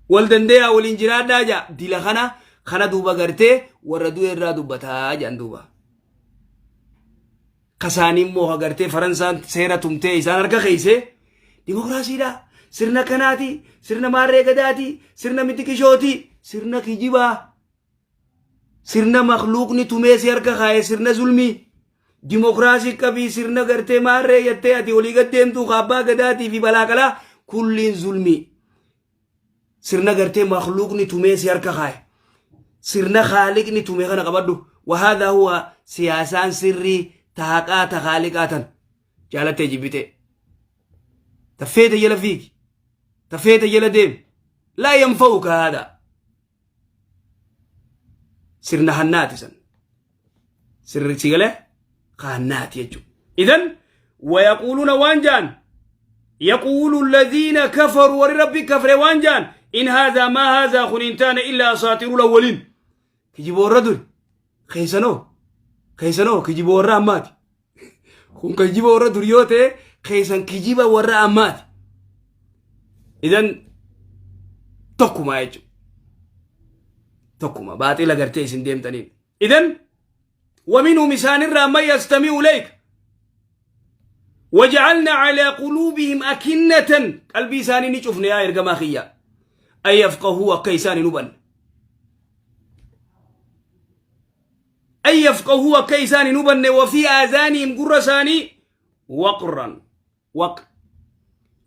A: wal dandeeyaa waliin jiraadhaa jaa. Dila kana kana duuba gartee warra du'e irraa dubbataa jaan duuba. Kasaanii immoo agartee Faransaan seera tumtee isaan harka keeyse dimokiraasiidha. Sirna kanaati, sirna maarree gadaati, sirna mitikishooti, sirna kijibaa. Sirna makluuqni tumee si harka kaaye, sirna zulmii. Dimokiraasii qabii sirna gartee maarree jettee ati olii gad deemtuu kaabbaa gadaatii fi balaaqalaa kulliin zulmii. Sirna gartee makluuqni tumee si harka kaaye. Sirna haaliqni tumee kana qabadhu. وهذا هو siyaasaan sirrii ta haqaa ta haaliqaa tan jaalattee jibbitee. Ta feete jala fiigi. Ta feete jala deemi. لا ينفعك هذا. Sirna hannaati san. Sirri sigalee hannaati jechuudha. إذن ويقولون waan jaan يقول الذين كفروا وربي كفر waan jaan إن هذا ما هذا خننتان إلا أساطير الأولين. Kijiba warra duri keessanoo keessanoo kijiba warra ammaati. Kun kijiba warra dur yoo ta'e keessan kijiba warra ammaati. إذن tokkuma jechuudha. Tokkuma baaxila gartee isin deemtaniin. إذن ومنهم إسان الرا من يستمع إليك وجعلنا على قلوبهم أكنة قلبي إساني نشوفنا يا إرجما خيا أن يفقهوا akka isaan hin hubanne أن يفقهوا akka isaan hin hubanne وفي آذانهم gurra isaanii وقرا وق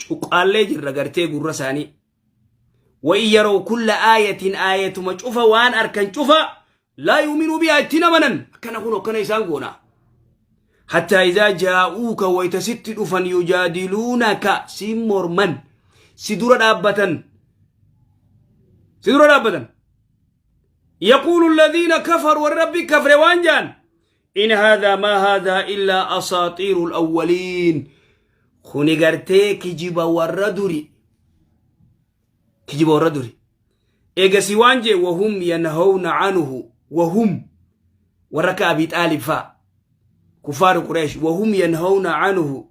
A: cuqaallee jirra gartee gurra isaanii. وإن يروا كل آية آية cufa waan arkan cufa لا يؤمنوا بها ittiin amanan. Akkana kun akkana isaan goona. حتى إذا جاءوك wayta sitti dhufan يجادلونك si morman si dura dhaabbatan si dura dhaabbatan. يقول الذين كفروا والرب كفر waan jaan إن هذا ما هذا إلا أساطير الأولين. Kuni gartee kijiba warra duri. Kijiba warra duri. Eegasi waan jee وهم ينهون عنه وهم warra ka Abi Xaalib fa'a. كفار قريش وهم ينهون عنه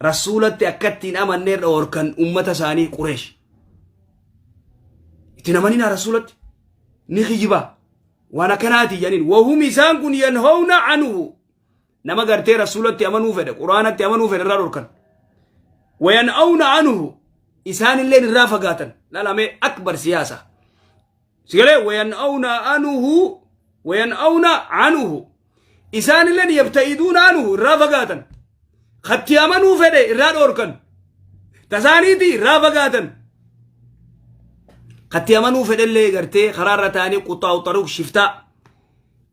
A: rasuulatti akkattiin amannee dhoorkan ummata isaanii Qureesh. Ittiin amaninaa rasuulatti ni kijiba waan akkanaati jedhaniin. وهم isaan kun ينهون عنه nama gartee rasuulatti amanuu fedhe quraanatti amanuu fedhe irraa dhorkan. وينأون عنه isaan illee irraa fagaatan. Laalamee أكبر siyaasa. Sigalee وينأون عنه وينأون عنه isaan illee يبتعدون عنه irraa fagaatan. Katti amanuu fedhe irraa dhorkan. Tasaaniiti irraa fagaatan. Katti amanuu fedhellee gartee karaarra ta'anii قطاع طريق shiftaa.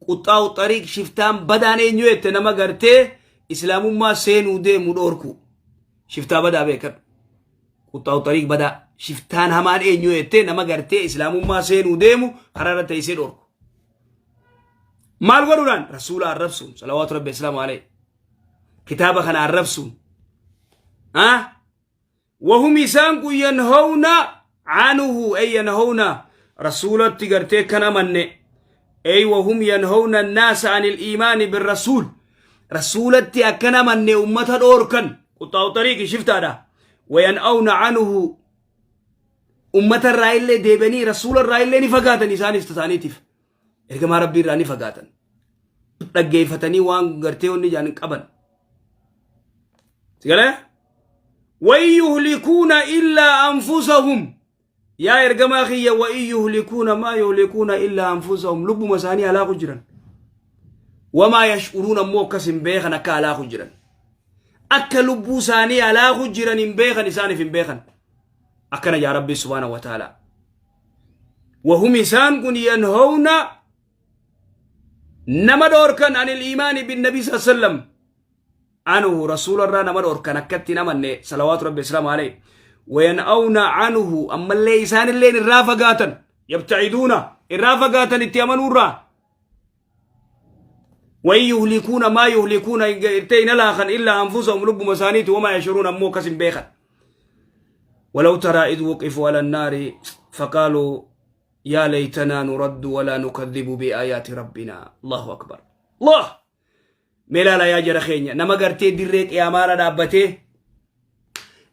A: قطاع طريق shiftaan badaan eenyu jette nama gartee islaamummaa seenuu deemu dhorku. Shiftaa badaa beekadhu. قطاع طريق badaa. Shiftaan hamaan eenyu jette nama gartee islaamummaa seenuu deemu karaarra teessee dhorku. Maal godhuudhaan? Rasuula arrabsuun صلوات ربي وسلامه عليه. Kitaaba kana arrabsuun. وهم isaan kun ينهون عنه أي ينهون rasuulatti gartee kan amanne أي وهم ينهون الناس عن الإيمان بالرسول rasuulatti akkan amanne ummata dhoorkan قطاع طريق shiftaadha. وينأون عنه ummata irraa illee deebanii rasuula irraa illee ni fagaatan isaanis tasaaniitiif ergamaa rabbii irraa ni fagaatan dhaggeeffatanii waan gartee wanni jaan qaban. Sigalee وإن يهلكون إلا أنفسهم. Yaa ergamaa kiyya wa in yuhlikuuna maa yuhlikuuna illaa anfusahum lubbuma isaanii halaaku jiran. Wamaa yash'uruun ammoo akkas hin beekan akka halaaku jiran. Akka lubbuu isaanii halaaku jiran hin beekan isaaniif hin beekan. Akkana yaa Rabbii subhaanahu wa ta'ala. Wahum isaan kun yanhawna nama dhoorkan anil iimaani bin nabii sallallahu alaihi wasallam anhu rasuularraa nama dhoorkan akkatti hin amanne salawaatu rabbi islaamu alayhi wayan'awna anhu ammallee isaanilleen irraa fagaatan yabtaciduuna irraa fagaatan itti amanuurraa wain yuhlikuuna maa yuhlikuuna irtee hin halaakan illaa anfusahum lubbuma isaaniiti wamaa yashuruun ammoo akkas hin beekan ولو ترى إذ وقفوا على النار فقالوا يا ليتنا نرد ولا نكذب بآيات ربنا الله أكبر الله Mee ilaalaa yaa jara keenya nama gartee dirree qiyaamaarra dhaabbatee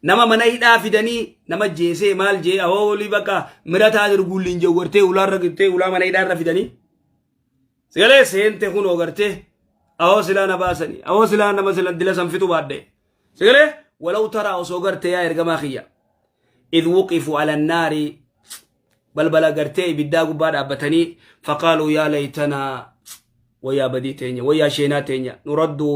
A: nama mana hidhaa fidanii nama jeesee maal jee awoo olii bakka mirataa jiru gulliin jiru gartee ulaarra gartee ulaa mana hidhaarra fidanii sigalee seente kunoo gartee awoo silaa na baasanii awoo silaa nama sila dila san fixu baadhe sigalee walaw taraa osoo gartee yaa ergamaa kiyya idh wuqifu ala naari balbala gartee ibiddaa gubbaa dhaabbatanii faqaaluu yaa laytanaa wayyaa badii teenya wayyaa sheenaa teenya nuraddu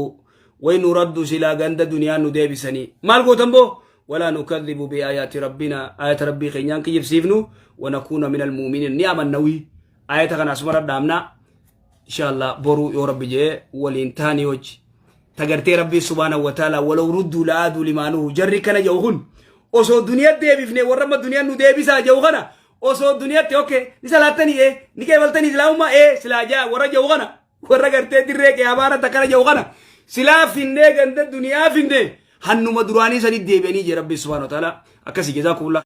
A: way nuraddu silaa ganda duniyaa nu deebisanii maal gootan boo walaa nukadhibu biaayaati rabbina ayata rabbii keenyaan kijibsiifnu wanakuuna min almuuminiin ni amannawii ayata kana asumarra dhaamna insha allah boruu yoo rabbi jee waliin taanii hojii tagartee rabbii subhaanahu wa ta'ala walaw rudduu la'aaduu limaanuhu jarri kana jedhu kun osoo duniyaa deebifne warra amma duniyaan nu deebisaa jedhu kana osoo duniyatti okay ni salaattanii ee ni qeebaltanii islaamummaa ee silaa jaa warra jedhu kana warra gartee dirree qiyaamaa takkana jedhu kana silaa finnee ganda duniyaa finnee hannuma duraanii sanii deebi'anii jee rabbii subhaanahu wa ta'ala akkasii jazaakumullah.